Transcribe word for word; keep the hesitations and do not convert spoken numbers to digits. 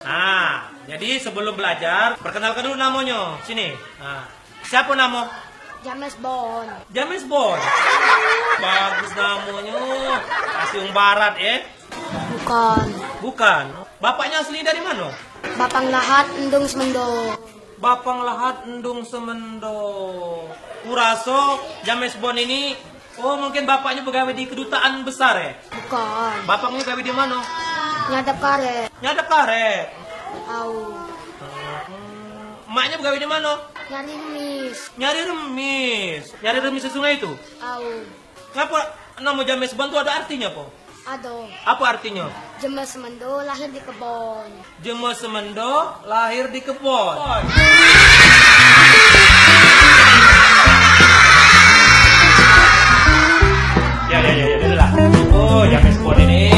Nah, jadi sebelum belajar, perkenalkan dulu namonyo. Sini. Nah, siapo namo? James Bond. James Bond. Bagus namonyo. Asli wong barat, eh? Bukan. Bukan. Bapaknyo asli dari mano? Bapang Lahat, Endung Semendo. Bapang Lahat, Endung Semendo. Kuraso James Bond ini, oh, mungkin bapaknyo begawe di kedutaan besar, eh? Bukan. Bapaknyo gawe di mano? Nyadap karek. Nyadap karek. Au. Emaknyo begawe di mano? Nyari remis. Nyari remis. Nyari remis di sungai itu? Au. Ngapo namo James Bond tu ado artinyo apo? Ado. Apo artinyo? Jemes semendo lahir di kebon. Jemes semendo lahir di kebon. Ya, ya, ya, ya, dulu lah. Oh, James Bond ini